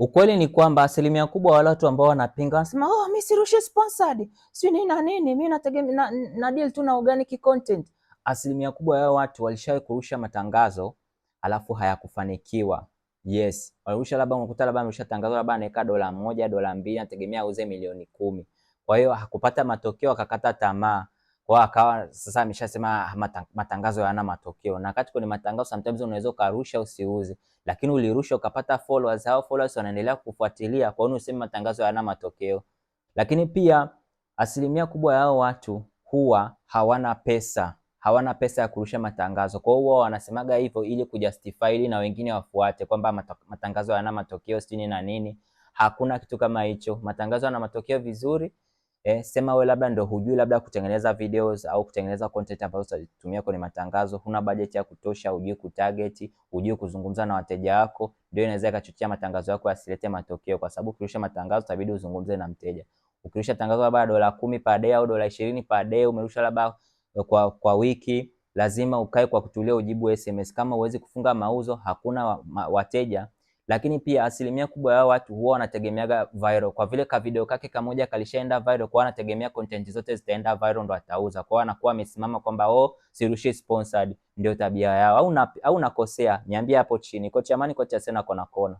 Ukweli ni kwamba asilimia kubwa wale watu ambao wanapinga wanasema, "Oh, mimi sirushi sponsored, si nini na nini, mimi nategemea na deal tu na organic content." Asilimia kubwa ya watu walishawahi kurusha matangazo alafu hayakufanikiwa. Yes, walirusha labda, unakuta labda amerusha tangazo labda anaweka $1, $2, anategemea auze milioni 10. Kwa hiyo hakupata matokeo, akakata tamaa. Kwa hiyo akawa sasa ameshasema, "Ah, matangazo hayana matokeo." Na wakati kwenye matangazo sometimes unaweza ukarusha usiuze, lakini ulirusha ukapata followers, hao followers wanaendelea kufuatilia, kwa hiyo useme matangazo hayana matokeo. Lakini pia asilimia kubwa ya hao watu huwa hawana pesa, hawana pesa ya kurusha matangazo. Kwa hiyo huwa wanasemaga hivyo ili kujustify ili na wengine wafuate kwamba matangazo hayana matokeo sijui na nini. Hakuna kitu kama hicho. Matangazo yana matokeo vizuri. Sema wewe labda ndo hujui labda kutengeneza videos au kutengeneza content ambazo utatumia kwenye matangazo, huna budget ya kutosha, hujui kutarget, hujui kuzungumza na wateja wako, ndio inaweza ikachochea matangazo yako yasilete matokeo, kwa sababu ukirusha matangazo itabidi uzungumze na mteja. Ukirusha tangazo labda $10 per day au $20 per day, umerusha labda kwa wiki, lazima ukae kwa kutulia ujibu SMS. Kama huwezi kufunga mauzo, hakuna wateja. Lakini pia asilimia kubwa ya watu huwa wanategemeaga viral, kwa vile ka video kake kamoja kalishaenda viral, kwa wanategemea content zote zitaenda viral ndo atauza. Kwa hiyo anakuwa amesimama kwamba, "Oh, sirushi sponsored," ndio tabia yao. Au nakosea? Niambie hapo chini. Kocha Amani, kocha Sena, kona kona.